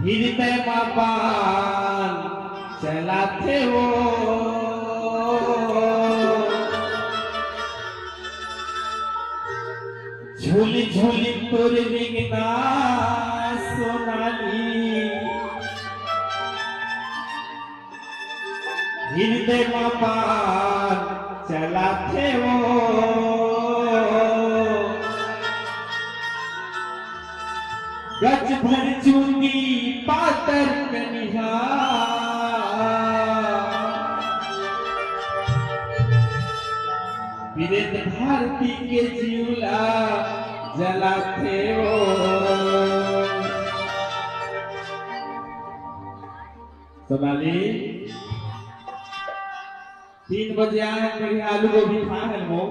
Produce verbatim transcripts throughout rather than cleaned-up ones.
हृदय मा बाण चलाथे वो। झूली झूली तोर रिंगना सोनाली, हृदय मा बाण चलाथे वो। गज भर चुंदी पातर कनिहा, वीरेंद्र भारती के जिउला जलाथे वो। सोनाली, तीन बजे आए, बढ़िया आलू गोभी खा है वो।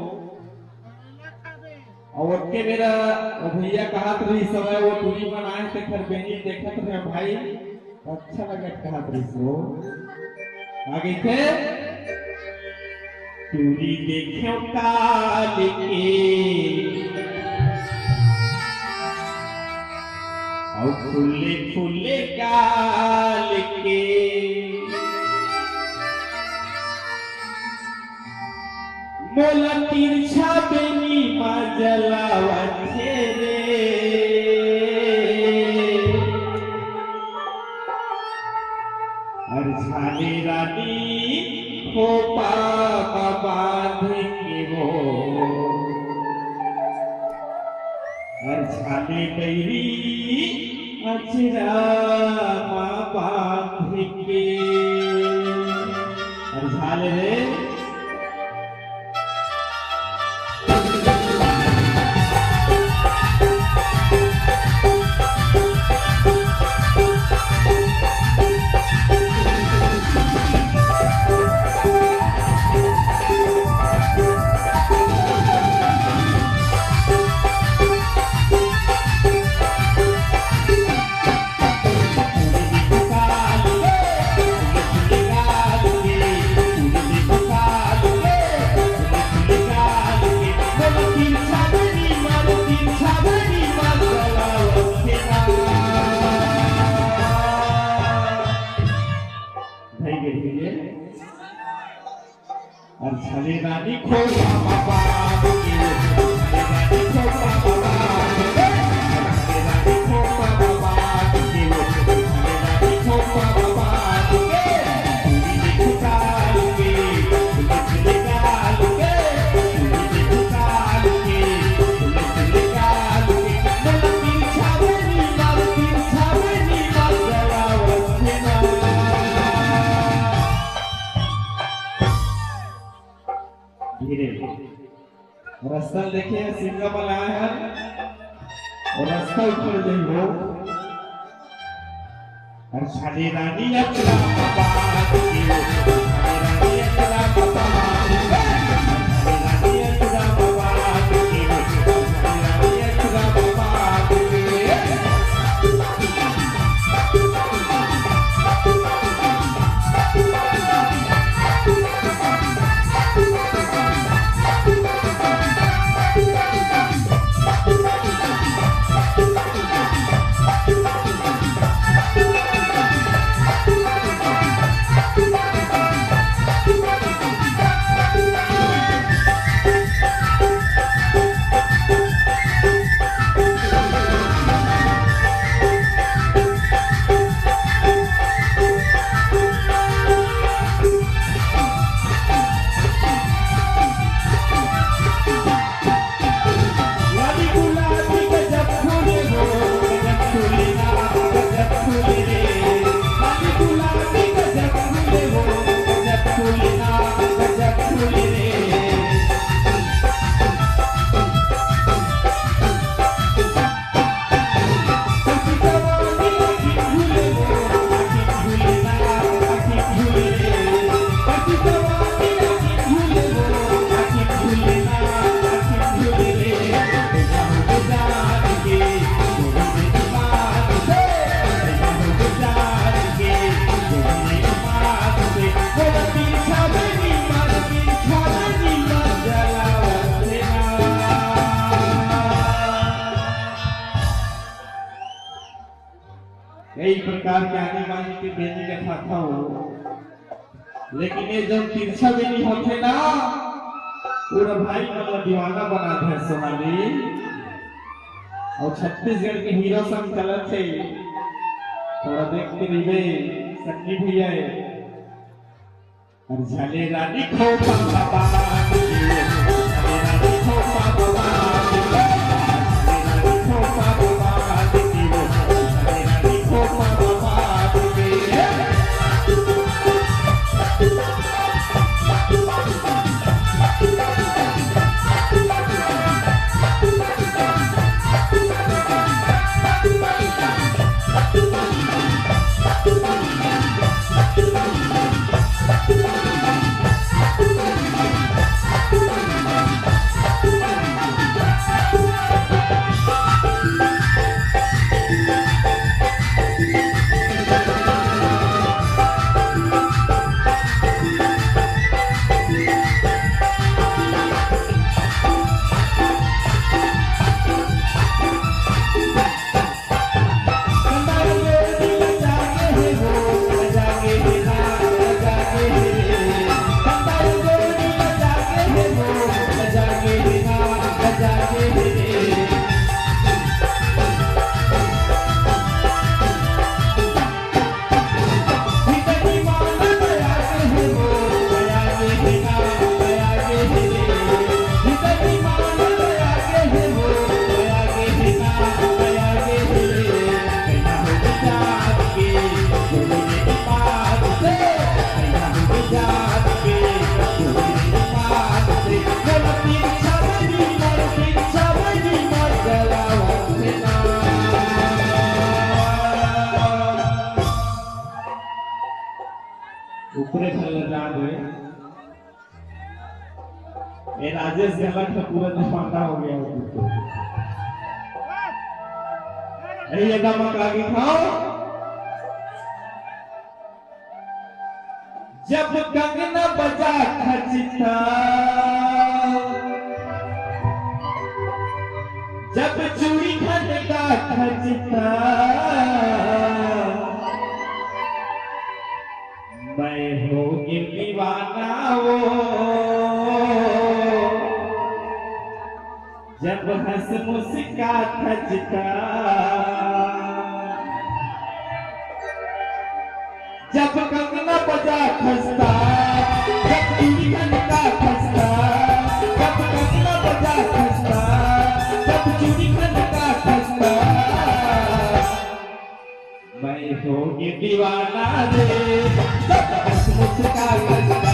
अउ ओतके बेरा वो भैया कहत रहिस समय वो टूरी मन आए, तेखर बेनी देखत रहे भाई, अच्छा लगत कहत रहिस वो। आगे थे, टूरी देखेंव काल के, अउ फुल्ले फुल्ले गाल के। मोला तिरछा बेनी मा जलावथे रे। अरे झाले रानी खोपा मा बांध के वो, अरे झाले बैरी अचरा मा बांध के। अरे झाले रे। अरे झाले रानी खोपा मा बांध के, झाले रानी खोपा मा बांध के, झाले रानी खोपा मा बांध के, झाले रानी खोपा मा बांध के, टूरी देखे काल के, फुल्ले फुल्ले गाल के, टूरी देखे काल के, फुल्ले फुल्ले गाल के, मोला तिरछा बेनी मा, तिरछा बेनी मा जलावथे ना। धीरे। रस्ता ल देखे, सिंगा मन आए हन, अउ रस्ता उखड़ जाही वो। अरे झाले रानी अचरा मा बांध के, झाले रानी अचरा मा बांध के, झाले रानी अचरा मा बांध के, झाले रानी अचरा मा बांध के। कई प्रकार के आनी बानी के बेनी के खाता हो, लेकिन ये जो तिरछा बेनी होथे ना, पूरा भाई मन ला दीवाना बना दे सोनाली। और छत्तीसगढ़ के हीरो संग चलत हे, थोड़ा देख के रहिबे सन्नी भैया हे। अरे झाले रानी खोपा बाबा, झाले रानी खोपा बाबा, झाले रानी खोपा बाबा, झाले रानी खोपा बाबा। ऊपरे खल्ला जा दे। ए राजेश गलत है, पूरा जमाना हो गया है। ए, ये दमक आगे खाओ। जब कंगना बजा खचिता, जब चूड़ी खनका खचिता, मैं हो गई दीवाना वो, जब हंस मुस्का खचता, जब कंगना बजा खचता, जब चूड़ी खनका खचता, जब कंगना बजा खचता, जब चूड़ी खनका खचता। मैं हो गई दीवाना रे, जब हंस मुस्का खचता।